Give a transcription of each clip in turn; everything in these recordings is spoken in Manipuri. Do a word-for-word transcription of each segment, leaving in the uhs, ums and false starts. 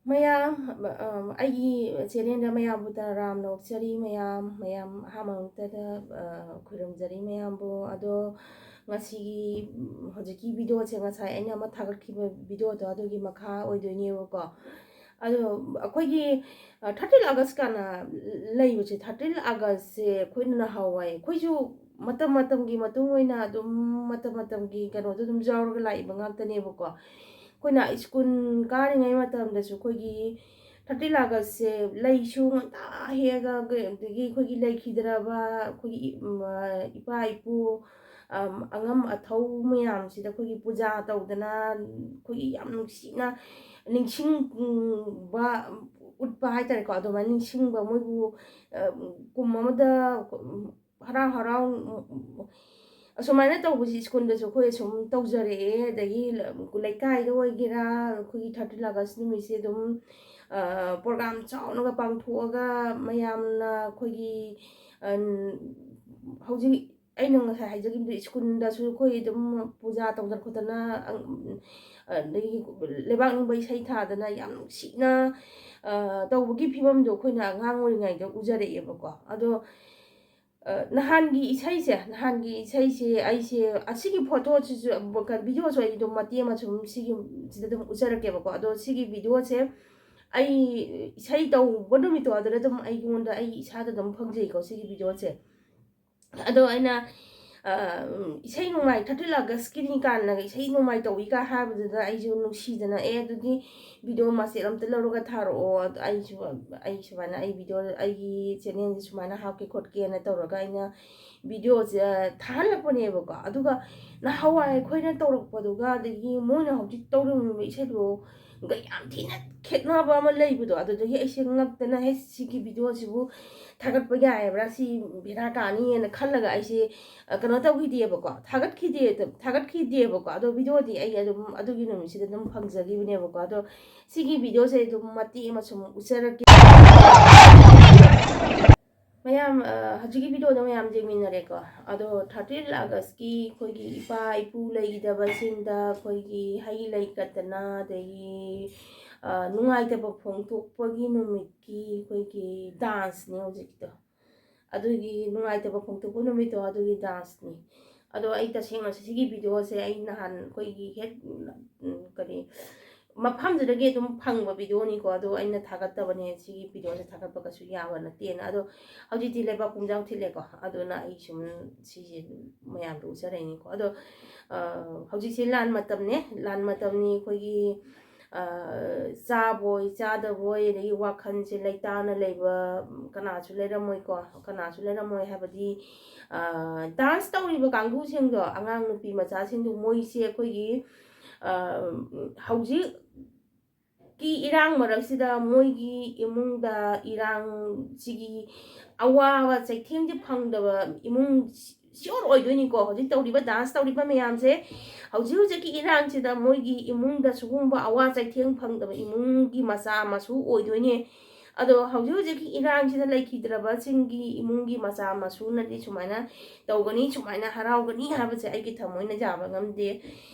ꯃꯌꯥꯝ, ꯑ, ꯑꯩꯒꯤ ꯆꯦꯅꯦꯜꯗ ꯃꯌꯥꯝꯕꯨ ꯇꯔꯥꯝꯅ ꯑꯣꯛꯆꯔꯤ꯫ ꯃꯌꯥꯝ, ꯃꯌꯥꯝ ꯑꯍꯥꯟꯕ ꯃꯛꯇꯗ, ꯑ, ꯈꯨꯔꯨꯝꯖꯔꯤ ꯃꯌꯥꯝꯕꯨ꯫ ꯑꯗꯣ ꯉꯁꯤꯒꯤ, ꯎꯝ, ꯍꯧꯖꯤꯛꯀꯤ ꯚꯤꯗꯤꯑꯣꯁꯦ ꯉꯁꯥꯏ ꯑꯩꯅ ꯑꯃ ꯊꯥꯒꯠꯈꯤꯕ ꯚꯤꯗꯤꯑꯣꯗꯣ ꯑꯗꯨꯒꯤ ꯃꯈꯥ ꯑꯣꯏꯗꯣꯏꯅꯦꯕꯀꯣ꯫ ꯑꯗꯣ ꯑꯩꯈꯣꯏꯒꯤ, ꯑ, thirteen August ꯀꯥꯏꯅ ꯂꯩꯕꯁꯦ, thirteen Augustꯁꯦ ꯑꯩꯈꯣꯏꯅ ꯅꯍꯥꯟꯋꯥꯏ, ꯑꯩꯈꯣꯏꯁꯨ ꯃꯇꯝ ꯃꯇꯝꯒꯤ ꯃꯇꯨꯡ ꯑꯣꯏꯅ ꯑꯗꯨꯝ ꯃꯇꯝ ꯃꯇꯝꯒꯤ ꯀꯩꯅꯣꯗꯣ ꯑꯗꯨꯝ ꯌꯥꯎꯔꯒ ꯂꯥꯛꯏꯕ ꯉꯥꯛꯇꯅꯦꯕꯀꯣ꯫ ꯑꯩꯈꯣꯏꯅ ꯁ꯭ꯀꯨꯜ ꯀꯥꯔꯤꯉꯩ ꯃꯇꯝꯗꯁꯨ ꯑꯩꯈꯣꯏꯒꯤ thirteen Augustꯁꯦ ꯂꯩꯁꯨ ꯉꯟꯇꯥ ꯍꯦꯛꯑꯒ, ꯑꯗꯒꯤ ꯑꯩꯈꯣꯏꯒꯤ ꯂꯩꯈꯤꯗ꯭ꯔꯕ ꯑꯩꯈꯣꯏꯒꯤ ꯏ-, ꯎꯝ, ꯑ, ꯏꯄꯥ ꯏꯄꯨ, ꯑꯝ, ꯑꯉꯝ ꯑꯊꯧ ꯃꯌꯥꯝꯁꯤꯗ ꯑꯩꯈꯣꯏꯒꯤ ꯄꯨꯖꯥ ꯇꯧꯗꯅ, ꯑꯩꯈꯣꯏꯒꯤ ꯌꯥꯝ ꯅꯨꯡꯁꯤꯅ ꯅꯤꯡꯁꯤꯡꯕ ꯎꯠꯄ ꯍꯥꯏꯇꯥꯔꯦꯀꯣ꯫ ꯑꯗꯨꯃꯥꯏꯅ ꯅꯤꯡꯁꯤꯡꯕ, ꯃꯣꯏꯕꯨ, ꯑ, ꯀꯨꯝ ꯑꯃꯗ ꯍꯔꯥꯎ ꯍꯔꯥꯎ, ꯎꯝ, ꯎꯝ, ꯑꯁꯨꯃꯥꯏꯅ ꯇꯧꯕꯁꯤ ꯁ꯭ꯀꯨꯜꯗꯁꯨ ꯑꯩꯈꯣꯏ ꯑꯁꯨꯝ ꯇꯧꯖꯔꯛꯑꯦ꯫ ꯑꯗꯒꯤ ꯂ-, ꯂꯩꯀꯥꯏꯗ ꯑꯣꯏꯒꯦꯔꯥ, ꯑꯩꯈꯣꯏꯒꯤ thirteen August ꯅꯨꯃꯤꯠꯁꯦ ꯑꯗꯨꯝ, ꯑ, ꯄ꯭ꯔꯣꯒ꯭ꯔꯥꯝ ꯆꯥꯎꯅꯒ ꯄꯥꯡꯊꯣꯛꯑꯒ ꯃꯌꯥꯝꯅ ꯑꯩꯈꯣꯏꯒꯤ, ꯑ, ꯍꯧꯖꯤꯛ ꯑꯩꯅ ꯉꯁꯥꯏ ꯍꯥꯏꯖꯈꯤꯕꯗꯣ, ꯁ꯭ꯀꯨꯜꯗꯁꯨ ꯑꯩꯈꯣꯏ ꯑꯗꯨꯝ ꯄꯨꯖꯥ ꯇꯧꯗꯅ ꯈꯣꯠꯇꯅ, ꯑꯪ-, ꯑꯗꯒꯤ ꯂꯩꯕꯥꯛ ꯅꯤꯡꯕ ꯏꯁꯩ ꯊꯥꯗꯅ ꯌꯥꯝ ꯅꯨꯡꯁꯤꯅ, ꯑ, ꯇꯧꯕꯒꯤ ꯐꯤꯕꯝꯗꯣ ꯑꯩꯈꯣꯏꯅ ꯑꯉꯥꯡ ꯑꯣꯏꯔꯤꯉꯩꯗ ꯎꯖꯔꯛꯑꯦꯕꯀꯣ꯫ ꯑꯗꯣ, ꯑ, ꯅꯍꯥꯟꯒꯤ ꯏꯁꯩꯁꯦ, ꯅꯍꯥꯟꯒꯤ ꯏꯁꯩꯁꯦ ꯑꯩꯁꯦ, ꯑꯁꯤꯒꯤ ꯐꯣꯇꯣꯁꯤꯁꯨ, ꯚꯤꯗꯤꯑꯣꯁꯨ ꯑꯩ ꯑꯗꯨꯝ ꯃꯇꯦꯛ ꯑꯃ ꯁꯨꯝ ꯁꯤꯒꯤ, ꯁꯤꯗ ꯑꯗꯨꯝ ꯎꯠꯆꯔꯛꯀꯦꯕꯀꯣ꯫ ꯑꯗꯣ ꯁꯤꯒꯤ ꯚꯤꯗꯤꯑꯣꯁꯦ ꯑꯩ ꯏꯁꯩ ꯇꯧꯕ ꯅꯨꯃꯤꯠꯇꯣ ꯑꯗꯨꯗ ꯑꯗꯨꯝ ꯑꯩꯉꯣꯟꯗ, ꯑꯩ ꯏꯁꯥꯗ ꯑꯗꯨꯝ ꯐꯪꯖꯩꯀꯣ ꯁꯤꯒꯤ ꯚꯤꯗꯤꯑꯣꯁꯦ꯫ ꯑꯗꯣ ꯑꯩꯅ, ꯑ, ꯏꯁꯩ ꯅꯣꯡꯃꯥꯏ, thirteen Augustꯀꯤꯅꯤ ꯀꯥꯟꯅꯒ ꯏꯁꯩ ꯅꯣꯡꯃꯥꯏ ꯇꯧꯏ ꯀꯥꯏ ꯍꯥꯏꯕꯗꯨꯗ ꯑꯩꯁꯨ ꯅꯨꯡꯁꯤꯗꯅ, "ꯑꯦ, ꯑꯗꯨꯗꯤ ꯚꯤꯗꯤꯑꯣ ꯃꯆꯦꯠ ꯑꯝꯇ ꯂꯧꯔꯒ ꯊꯥꯔꯛꯑꯣ, ꯑꯗ ꯑꯩꯁꯨ, ꯑꯩ ꯁꯨꯃꯥꯏꯅ, ꯑꯩ ꯚꯤꯗꯤꯑꯣ, ꯑꯩꯒꯤ ꯆꯦꯅꯦꯜꯁꯦ ꯁꯨꯃꯥꯏꯅ ꯍꯥꯞꯀꯦ ꯈꯣꯠꯀꯦꯅ" ꯇꯧꯔꯒ ꯑꯩꯅ ꯚꯤꯗꯤꯑꯣꯁꯦ, ꯑ, ꯊꯥꯍꯜꯂꯛꯄꯅꯦꯕꯀꯣ꯫ ꯑꯗꯨꯒ ꯅꯍꯥꯟꯋꯥꯏ ꯑꯩꯈꯣꯏꯅ ꯇꯧꯔꯛꯄꯗꯨꯒ ꯑꯗꯒꯤ ꯃꯣꯏꯅ ꯍꯧꯖꯤꯛ ꯇꯧꯔꯝꯃꯤꯕ ꯏꯁꯩꯗꯨꯒ ꯌꯥꯝ ꯊꯤꯅ ꯈꯦꯠꯅꯕ ꯑꯃ ꯂꯩꯕꯗꯣ, ꯑꯗꯨꯗꯒꯤ ꯑꯩꯁꯦ ꯉꯛꯇꯅ, "ꯍꯦ, ꯁꯤꯒꯤ ꯚꯤꯗꯤꯑꯣꯁꯤꯕꯨ ꯊꯥꯒꯠꯄ ꯌꯥꯏꯕ꯭ꯔꯥ? ꯁꯤ ꯕꯦꯔꯥ ꯀꯥꯅꯤꯅ" ꯈꯜꯂꯒ ꯑꯩꯁꯦ, ꯑ, ꯀꯩꯅꯣ ꯇꯧꯈꯤꯗꯦꯕꯀꯣ, ꯊꯥꯒꯠꯈꯤꯗꯦ, ꯊꯥꯒꯠꯈꯤꯗꯦꯕꯀꯣ꯫ ꯑꯗꯣ ꯚꯤꯗꯤꯑꯣꯗꯤ ꯑꯩ ꯑꯗꯨꯝ ꯑꯗꯨꯒꯤ ꯅꯨꯃꯤꯠꯁꯤꯗ ꯑꯗꯨꯝ ꯐꯪꯖꯈꯤꯕꯅꯦꯕꯀꯣ꯫ ꯑꯗꯣ ꯁꯤꯒꯤ ꯚꯤꯗꯤꯑꯣꯁꯦ ꯑꯗꯨꯝ ꯃꯇꯦꯛ ꯑꯃ ꯁꯨꯝ ꯎꯠꯆꯔꯛꯀꯦ꯫ ꯃꯌꯥꯝ, ꯑ, ꯍꯧꯖꯤꯛꯀꯤ ꯚꯤꯗꯤꯑꯣꯗꯣ ꯃꯌꯥꯝ ꯌꯦꯡꯃꯤꯟꯅꯔꯦꯀꯣ꯫ ꯑꯗꯣ thirteen Augustꯀꯤ ꯑꯩꯈꯣꯏꯒꯤ ꯏꯄꯥ ꯏꯄꯨ ꯂꯩꯈꯤꯗꯕꯁꯤꯡꯗ ꯑꯩꯈꯣꯏꯒꯤ ꯍꯩ ꯂꯩ ꯀꯠꯇꯅ, ꯑꯗꯒꯤ, ꯑ, ꯅꯨꯡꯉꯥꯏꯇꯕ ꯐꯣꯡꯗꯣꯛꯄꯒꯤ ꯅꯨꯃꯤꯠꯀꯤ ꯑꯩꯈꯣꯏꯒꯤ danceꯅꯦ ꯍꯧꯖꯤꯛꯀꯤꯗꯣ꯫ ꯑꯗꯨꯒꯤ ꯅꯨꯡꯉꯥꯏꯇꯕ ꯐꯣꯡꯗꯣꯛꯄ ꯅꯨꯃꯤꯠꯇꯣ ꯑꯗꯨꯒꯤ danceꯅꯤ꯫ ꯑꯗꯣ ꯑꯩ ꯇꯁꯦꯡꯅ ꯁꯤꯒꯤ ꯚꯤꯗꯤꯑꯣꯁꯦ ꯑꯩ ꯅꯍꯥꯟ ꯑꯩꯈꯣꯏꯒꯤ ꯍꯦꯛ, ꯎꯝ, ꯀꯔꯤ, ꯃꯐꯝꯗꯨꯗꯒꯤ ꯑꯗꯨꯝ ꯐꯪꯕ ꯚꯤꯗꯤꯑꯣꯅꯤꯀꯣ꯫ ꯑꯗꯣ ꯑꯩꯅ ꯊꯥꯒꯠꯇꯕꯅꯦ, ꯁꯤꯒꯤ ꯚꯤꯗꯤꯑꯣꯁꯦ ꯊꯥꯒꯠꯄ ꯀꯩꯁꯨ ꯌꯥꯕ ꯅꯠꯇꯦꯅ꯫ ꯑꯗꯣ ꯍꯧꯖꯤꯛꯇꯤ ꯂꯩꯕꯥꯛ ꯄꯨꯝꯖꯥꯎ ꯊꯤꯜꯂꯦꯀꯣ, ꯑꯗꯨꯅ ꯑꯩ ꯁꯨꯝ ꯁꯤꯁꯦ ꯃꯌꯥꯝꯗ ꯎꯠꯆꯔꯛꯏꯅꯤꯀꯣ꯫ ꯑꯗꯣ, ꯑ, ꯍꯧꯖꯤꯛꯁꯦ ꯂꯥꯟ ꯃꯇꯝꯅꯦ, ꯂꯥꯟ ꯃꯇꯝꯅꯤ꯫ ꯑꯩꯈꯣꯏꯒꯤ, ꯑ, ꯆꯥꯕꯣꯏ ꯆꯥꯗꯕꯣꯏ, ꯑꯗꯒꯤ ꯋꯥꯈꯜꯁꯦ ꯂꯩꯇꯥꯅ ꯂꯩꯕ ꯀꯅꯥꯁꯨ ꯂꯩꯔꯝꯃꯣꯏꯀꯣ꯫ ꯀꯅꯥꯁꯨ ꯂꯩꯔꯝꯃꯣꯏ ꯍꯥꯏꯕꯗꯤ, ꯑ, dance ꯇꯧꯔꯤꯕ ꯀꯥꯡꯕꯨꯁꯤꯡꯗꯣ, ꯑꯉꯥꯡ ꯅꯨꯄꯤ ꯃꯆꯥꯁꯤꯡꯗꯣ, ꯃꯣꯏꯁꯦ ꯑꯩꯈꯣꯏꯒꯤ, ꯑ, ꯍꯧꯖꯤꯛꯀꯤ ꯏꯔꯥꯡ ꯃꯔꯛꯁꯤꯗ ꯃꯣꯏꯒꯤ ꯏꯃꯨꯡꯗ ꯏꯔꯥꯡꯁꯤꯒꯤ ꯑꯋꯥꯕ ꯆꯩꯊꯦꯡꯁꯦ ꯐꯪꯗꯕ ꯏꯃꯨꯡ sure ꯑꯣꯏꯗꯣꯏꯅꯤꯀꯣ꯫ ꯍꯧꯖꯤꯛ ꯇꯧꯔꯤꯕ, dance ꯇꯧꯔꯤꯕ ꯃꯌꯥꯝꯁꯦ, ꯍꯧꯖꯤꯛ ꯍꯧꯖꯤꯛꯀꯤ ꯏꯔꯥꯡꯁꯤꯗ ꯃꯣꯏꯒꯤ ꯏꯃꯨꯡꯗ ꯁꯤꯒꯨꯝꯕ ꯑꯋꯥ ꯆꯩꯊꯦꯡ ꯐꯪꯗꯕ ꯏꯃꯨꯡꯒꯤ ꯃꯆꯥ ꯃꯁꯨ ꯑꯣꯏꯗꯣꯏꯅꯦ꯫ ꯑꯗꯣ ꯍꯧꯖꯤꯛ ꯍꯧꯖꯤꯛꯀꯤ ꯏꯔꯥꯡꯁꯤꯗ ꯂꯩꯈꯤꯗ꯭ꯔꯕꯁꯤꯡꯒꯤ ꯏꯃꯨꯡꯒꯤ ꯃꯆꯥ ꯃꯁꯨꯅꯗꯤ ꯁꯨꯃꯥꯏꯅ ꯇꯧꯒꯅꯤ, ꯁꯨꯃꯥꯏꯅ ꯍꯔꯥꯎꯒꯅꯤ ꯍꯥꯏꯕꯁꯦ ꯑꯩꯒꯤ ꯊꯃꯣꯏꯅ ꯌꯥꯕ ꯉꯝꯗꯦ꯫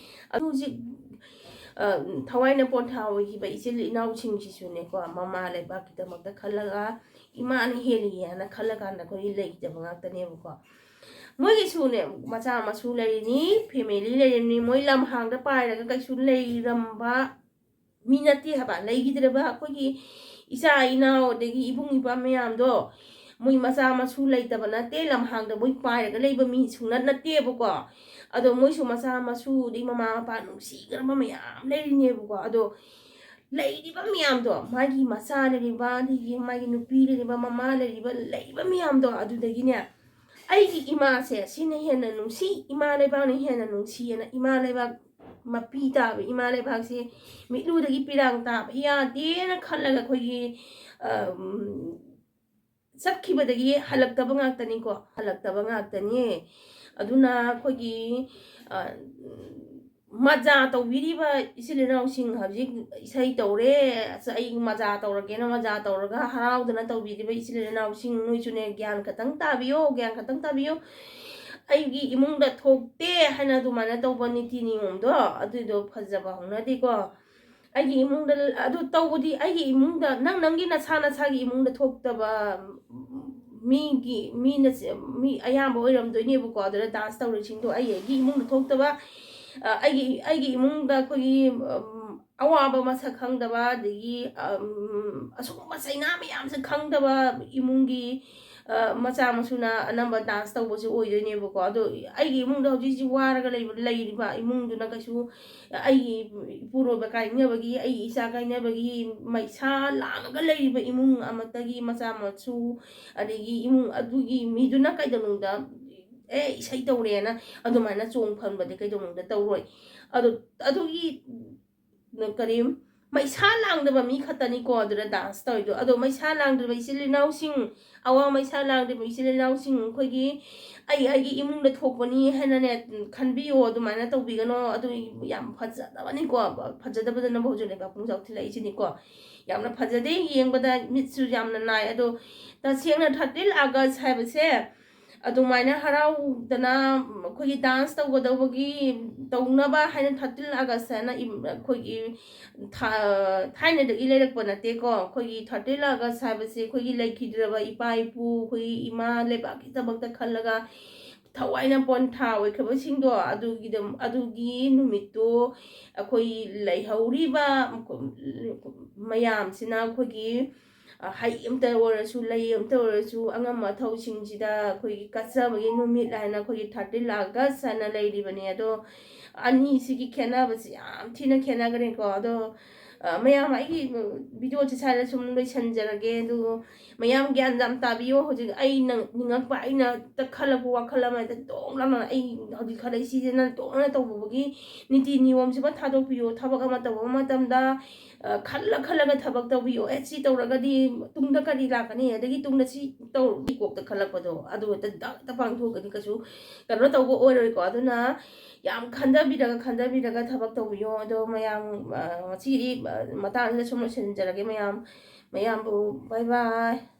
ꯑꯗꯨ ꯍꯧꯖꯤꯛ, ꯑ, ꯊꯋꯥꯏꯅ ꯄꯣꯟꯊꯥ ꯑꯣꯏꯈꯤꯕ ꯏꯆꯤꯜ ꯏꯅꯥꯎꯁꯤꯡꯁꯤꯁꯨꯅꯦꯀꯣ, ꯃꯃꯥ ꯂꯩꯕꯥꯛꯀꯤꯗꯃꯛꯇ ꯈꯜꯂꯒ, ꯏꯃꯥꯅ ꯍꯦꯜꯂꯤꯌꯦꯅ ꯈꯜꯂꯀꯥꯟꯗ ꯑꯩꯈꯣꯏꯒꯤ ꯂꯩꯈꯤꯗꯕ ꯉꯥꯛꯇꯅꯦꯕꯀꯣ꯫ ꯃꯣꯏꯒꯤꯁꯨꯅꯦ, ꯃꯆꯥ ꯃꯁꯨ ꯂꯩꯔꯤꯅꯤ, family ꯂꯩꯔꯤꯅꯤ, ꯃꯣꯏ ꯂꯝꯍꯥꯡꯗ ꯄꯥꯏꯔꯒ ꯀꯩꯁꯨ ꯂꯩꯔꯝꯕ ꯃꯤ ꯅꯠꯇꯦ ꯍꯥꯏꯕ꯫ ꯂꯩꯈꯤꯗ꯭ꯔꯕ ꯑꯩꯈꯣꯏꯒꯤ ꯏꯆꯥ ꯏꯅꯥꯎ ꯑꯗꯒꯤ ꯏꯕꯨꯡ ꯏꯄ꯭ꯋꯥ ꯃꯌꯥꯝꯗꯣ, ꯃꯣꯏ ꯃꯆꯥ ꯃꯁꯨ ꯂꯩꯇꯕ ꯅꯠꯇꯦ, ꯂꯝꯍꯥꯡꯗ ꯃꯣꯏ ꯄꯥꯏꯔꯒ ꯂꯩꯕ ꯃꯤ ꯁꯨꯡꯅꯠ ꯅꯠꯇꯦꯕꯀꯣ꯫ ꯑꯗꯣ ꯃꯣꯏꯁꯨ ꯃꯆꯥ ꯃꯁꯨ ꯑꯗꯩ ꯃꯃꯥ ꯃꯄꯥ ꯅꯨꯡꯁꯤꯈ꯭ꯔꯕ ꯃꯌꯥꯝ ꯂꯩꯔꯤꯅꯦꯕꯀꯣ꯫ ꯑꯗꯣ ꯂꯩꯔꯤꯕ ꯃꯌꯥꯝꯗꯣ, ꯃꯥꯒꯤ ꯃꯆꯥ ꯂꯩꯔꯤꯕ, ꯑꯗꯒꯤ ꯃꯥꯒꯤ ꯅꯨꯄꯤ ꯂꯩꯔꯤꯕ, ꯃꯃꯥ ꯂꯩꯔꯤꯕ, ꯂꯩꯔꯤꯕ ꯃꯌꯥꯝꯗꯣ, ꯑꯗꯨꯗꯒꯤꯅꯦ, "ꯑꯩꯒꯤ ꯏꯃꯥꯁꯦ ꯁꯤꯅ ꯍꯦꯟꯅ ꯅꯨꯡꯁꯤ, ꯏꯃꯥ ꯂꯩꯕꯥꯛꯅ ꯍꯦꯟꯅ ꯅꯨꯡꯁꯤꯑꯅ", ꯏꯃꯥ ꯂꯩꯕꯥꯛ ꯃꯄꯤ ꯇꯥꯕ, ꯏꯃꯥ ꯂꯩꯕꯥꯛꯁꯦ ꯃꯤꯠꯂꯨꯗꯒꯤ ꯄꯤꯔꯥꯡ ꯇꯥꯕ ꯌꯥꯗꯦꯅ ꯈꯜꯂꯒ ꯑꯩꯈꯣꯏꯒꯤ, ꯑꯝ, ꯆꯠꯈꯤꯕꯗꯒꯤ ꯍꯜꯂꯛꯇꯕ ꯉꯥꯛꯇꯅꯤꯀꯣ, ꯍꯜꯂꯛꯇꯕ ꯉꯥꯛꯇꯅꯤ꯫ ꯑꯗꯨꯅ ꯑꯩꯈꯣꯏꯒꯤ, ꯑ, ꯃꯖꯥ ꯇꯧꯕꯤꯔꯤꯕ ꯏꯆꯤꯜ ꯏꯅꯥꯎꯁꯤꯡ, ꯍꯧꯖꯤꯛ ꯏꯁꯩ ꯇꯧꯔꯦ, ꯑꯁ, ꯑꯩ ꯃꯖꯥ ꯇꯧꯔꯒꯦꯅ ꯃꯖꯥ ꯇꯧꯔꯒ ꯍꯔꯥꯎꯗꯅ ꯇꯧꯕꯤꯔꯤꯕ ꯏꯆꯤꯜ ꯏꯅꯥꯎꯁꯤꯡ, ꯅꯣꯏꯁꯨꯅꯦ, ꯒ꯭ꯌꯥꯟ ꯈꯇꯪ ꯇꯥꯕꯤꯌꯣ, ꯒ꯭ꯌꯥꯟ ꯈꯇꯪ ꯇꯥꯕꯤꯌꯣ꯫ ꯑꯩꯒꯤ ꯏꯃꯨꯡꯗ ꯊꯣꯛꯇꯦ ꯍꯥꯏꯅ ꯑꯗꯨꯃꯥꯏꯅ ꯇꯧꯕ ꯅꯤꯇꯤ ꯅꯤꯌꯣꯝꯗꯣ, ꯑꯗꯨꯏꯗꯣ ꯐꯖꯕ ꯍꯧꯅꯗꯦꯀꯣ꯫ ꯑꯩꯒꯤ ꯏꯃꯨꯡꯗ, ꯑꯗꯨ ꯇꯧꯕꯗꯤ ꯑꯩꯒꯤ ꯏꯃꯨꯡꯗ, ꯅꯪ ꯅꯪꯒꯤ ꯅꯁꯥ ꯅꯁꯥꯒꯤ ꯏꯃꯨꯡꯗ ꯊꯣꯛꯇꯕ ꯃꯤꯒꯤ, ꯃꯤꯅ, ꯃꯤ ꯑꯌꯥꯝꯕ ꯑꯣꯏꯔꯝꯗꯣꯏꯅꯦꯕꯀꯣ꯫ ꯑꯗꯨꯗ ꯗꯥꯟꯁ ꯇꯧꯔꯤꯁꯤꯡꯗꯣ ꯑꯩ ꯑꯩꯒꯤ ꯏꯃꯨꯡꯗ ꯊꯣꯛꯇꯕ, ꯑ, ꯑꯩꯒꯤ, ꯑꯩꯒꯤ ꯏꯃꯨꯡꯗ ꯑꯩꯈꯣꯏꯒꯤ, ꯎꯝ, ꯑꯋꯥꯕ ꯃꯁꯛ ꯈꯪꯗꯕ, ꯑꯗꯒꯤ, ꯎꯝ, ꯑꯁꯤꯒꯨꯝꯕ ꯆꯩꯅꯥ ꯃꯌꯥꯝꯁꯦ ꯈꯪꯗꯕ ꯏꯃꯨꯡꯒꯤ, ꯑ, ꯃꯆꯥ ꯃꯁꯨꯅ ꯑꯅꯝꯕ ꯗꯥꯟꯁ ꯇꯧꯕꯁꯦ ꯑꯣꯏꯗꯣꯏꯅꯦꯕꯀꯣ꯫ ꯑꯗꯣ ꯑꯩꯒꯤ ꯏꯃꯨꯡꯗ ꯍꯧꯖꯤꯛ ꯍꯧꯖꯤꯛ ꯋꯥꯔꯒ ꯂꯩꯕ, ꯂꯩꯔꯤꯕ ꯏꯃꯨꯡꯗꯨꯅ ꯀꯩꯁꯨ ꯑꯩꯒꯤ ꯏꯄꯨꯔꯣꯏꯕ ꯀꯥꯏꯅꯕꯒꯤ, ꯑꯩꯒꯤ ꯏꯆꯥ ꯀꯥꯏꯅꯕꯒꯤ ꯃꯩꯁꯥ ꯂꯥꯡꯉꯒ ꯂꯩꯔꯤꯕ ꯏꯃꯨꯡ ꯑꯃꯠꯇꯒꯤ ꯃꯆꯥ ꯃꯁꯨ, ꯑꯗꯒꯤ ꯏꯃꯨꯡ ꯑꯗꯨꯒꯤ ꯃꯤꯗꯨꯅ ꯀꯩꯗꯧꯅꯨꯡꯗ, "ꯑꯦ, ꯏꯁꯩ ꯇꯧꯔꯦꯅ" ꯑꯗꯨꯃꯥꯏꯅ ꯆꯣꯡ ꯐꯟꯕꯗꯤ ꯀꯩꯗꯧꯅꯨꯡꯗ ꯇꯧꯔꯣꯏ꯫ ꯑꯗꯨ, ꯑꯗꯨꯒꯤ, ꯀꯔꯤ, ꯃꯩꯁꯥ ꯂꯥꯡꯗꯕ ꯃꯤ ꯈꯛꯇꯅꯤꯀꯣ ꯑꯗꯨꯗ ꯗꯥꯟꯁ ꯇꯧꯔꯤꯗꯣ꯫ ꯑꯗꯣ ꯃꯩꯁꯥ ꯂꯥꯡꯗ꯭ꯔꯤꯕ ꯏꯆꯤꯜ ꯏꯅꯥꯎꯁꯤꯡ, ꯑꯋꯥ ꯃꯩꯁꯥ ꯂꯥꯡꯗ꯭ꯔꯤꯕ ꯏꯆꯤꯜ ꯏꯅꯥꯎꯁꯤꯡ, ꯑꯩꯈꯣꯏꯒꯤ ꯑꯩ ꯑꯩꯒꯤ ꯏꯃꯨꯡꯗ ꯊꯣꯛꯄꯅꯤ ꯍꯥꯏꯅꯅꯦ ꯈꯟꯕꯤꯌꯣ, ꯑꯗꯨꯃꯥꯏꯅ ꯇꯧꯕꯤꯒꯅꯣ꯫ ꯑꯗꯨ ꯌꯥꯝ ꯐꯖꯗꯕꯅꯤꯀꯣ, ꯐꯖꯗꯕꯗꯅꯕꯨ ꯍꯧꯖꯤꯛ ꯂꯩꯕꯥꯛ ꯄꯨꯡꯆꯥꯎ ꯊꯤꯜꯂꯛꯏꯁꯤꯅꯤꯀꯣ꯫ ꯌꯥꯝꯅ ꯐꯖꯗꯦ, ꯌꯦꯡꯕꯗ ꯃꯤꯠꯁꯨ ꯌꯥꯝꯅ ꯅꯥꯏ꯫ ꯑꯗꯣ ꯇꯁꯦꯡꯅ ꯊꯥꯔꯇꯤꯟ ꯑꯥꯒꯁ ꯍꯥꯏꯕꯁꯦ ꯑꯗꯨꯃꯥꯏꯅ ꯍꯔꯥꯎꯗꯅ ꯑꯩꯈꯣꯏꯒꯤ ꯗꯥꯟꯁ ꯇꯧꯒꯗꯧꯕꯒꯤ, ꯇꯧꯅꯕ ꯍꯥꯏꯅ ꯊꯥꯔꯇꯤꯟ ꯑꯥꯒꯁ ꯍꯥꯏꯅ ꯏꯝ-, ꯑꯩꯈꯣꯏꯒꯤ ꯊꯥ-, ꯊꯥꯏꯅꯗꯒꯤ ꯂꯩꯔꯛꯄ ꯅꯠꯇꯦꯀꯣ꯫ ꯑꯩꯈꯣꯏꯒꯤ ꯊꯥꯔꯇꯤꯟ ꯑꯥꯒꯁ ꯍꯥꯏꯕꯁꯦ ꯑꯩꯈꯣꯏꯒꯤ ꯂꯩꯈꯤꯗ꯭ꯔꯕ ꯏꯄꯥ ꯏꯄꯨ, ꯑꯩꯈꯣꯏꯒꯤ ꯏꯃꯥ ꯂꯩꯕꯥꯛꯀꯤꯗꯃꯛꯇ ꯈꯜꯂꯒ ꯊꯋꯥꯏꯅ ꯄꯣꯟꯊꯥ ꯑꯣꯏꯈ꯭ꯔꯕꯁꯤꯡꯗꯣ, ꯑꯗꯨꯒꯤꯗꯝ-, ꯑꯗꯨꯒꯤ ꯅꯨꯃꯤꯠꯇꯣ ꯑꯩꯈꯣꯏ ꯂꯩꯍꯧꯔꯤꯕ ꯃꯌꯥꯝꯁꯤꯅ ꯑꯩꯈꯣꯏꯒꯤ, ꯑ, ꯍꯩ ꯑꯝꯇ ꯑꯣꯏꯔꯁꯨ, ꯂꯩ ꯑꯝꯇ ꯑꯣꯏꯔꯁꯨ, ꯑꯉꯝ ꯑꯊꯧꯁꯤꯡꯁꯤꯗ ꯑꯩꯈꯣꯏꯒꯤ ꯀꯠꯆꯕꯒꯤ ꯅꯨꯃꯤꯠ ꯍꯥꯏꯅ ꯑꯩꯈꯣꯏꯒꯤ ꯊꯥꯔꯇꯤꯟ ꯑꯥꯒꯁ ꯍꯥꯏꯅ ꯂꯩꯔꯤꯕꯅꯤ꯫ ꯑꯗꯣ ꯑꯅꯤꯁꯤꯒꯤ ꯈꯦꯠꯅꯕꯁꯤ ꯌꯥꯝ ꯊꯤꯅ ꯈꯦꯠꯅꯈ꯭ꯔꯦꯀꯣ꯫ ꯑꯗꯣ, ꯑ, ꯃꯌꯥꯝ, ꯑꯩꯒꯤ ꯚꯤꯗꯤꯑꯣꯁꯦ ꯁ꯭ꯋꯥꯏꯗ ꯁꯨꯝ ꯂꯣꯏꯁꯤꯟꯖꯔꯒꯦ꯫ ꯑꯗꯨ ꯃꯌꯥꯝ ꯒ꯭ꯌꯥꯟ ꯌꯥꯝ ꯇꯥꯕꯤꯌꯣ꯫ ꯍꯧꯖꯤꯛ ꯑꯩꯅ ꯅꯤꯡꯉꯛꯄ, ꯑꯩꯅ ꯇ ꯈꯜꯂꯛꯄ ꯋꯥꯈꯜ ꯑꯃ ꯍꯦꯛꯇ ꯇꯣꯡ ꯂꯥꯎꯅ ꯑꯩ ꯍꯧꯖꯤꯛ ꯈꯜꯂꯛꯏꯁꯤꯗꯅ ꯇꯣꯡ ꯂꯥꯎꯅ ꯇꯧꯕꯒꯤ ꯅꯤꯇꯤ ꯅꯤꯌꯣꯝꯁꯤꯃ ꯊꯥꯗꯣꯛꯄꯤꯌꯣ꯫ ꯊꯕꯛ ꯑꯃ ꯇꯧꯕ ꯃꯇꯝꯗ, ꯑ, ꯈꯜꯂ ꯈꯜꯂꯒ ꯊꯕꯛ ꯇꯧꯕꯤꯌꯣ꯫ "ꯑꯦ, ꯁꯤ ꯇꯧꯔꯒꯗꯤ ꯇꯨꯡꯗ ꯀꯔꯤ ꯂꯥꯛꯀꯅꯤ? ꯑꯗꯒꯤ ꯇꯨꯡꯗ ꯁꯤ ꯇꯧꯔꯗꯤ" ꯀꯣꯛꯇ ꯈꯜꯂꯛꯄꯗꯣ ꯑꯗꯨ ꯍꯦꯛꯇ ꯗꯛꯇ ꯄꯥꯡꯊꯣꯛꯑꯒꯗꯤ ꯀꯩꯁꯨ ꯀꯩꯅꯣ ꯇꯧꯕ ꯑꯣꯏꯔꯣꯏꯀꯣ꯫ ꯑꯗꯨꯅ ꯌꯥꯝ ꯈꯟꯊꯕꯤꯔꯒ ꯈꯟꯊꯕꯤꯔꯒ ꯊꯕꯛ ꯇꯧꯕꯤꯌꯣ꯫ ꯑꯗꯣ ꯃꯌꯥꯝ, ꯑ, ꯉꯁꯤꯒꯤꯗꯤ, ꯑ, ꯃꯇꯥꯡꯁꯤꯗ ꯁꯨꯝ ꯂꯣꯏꯁꯤꯟꯖꯔꯒꯦ꯫ ꯃꯌꯥꯝ, ꯃꯌꯥꯝꯕꯨ bye bye꯫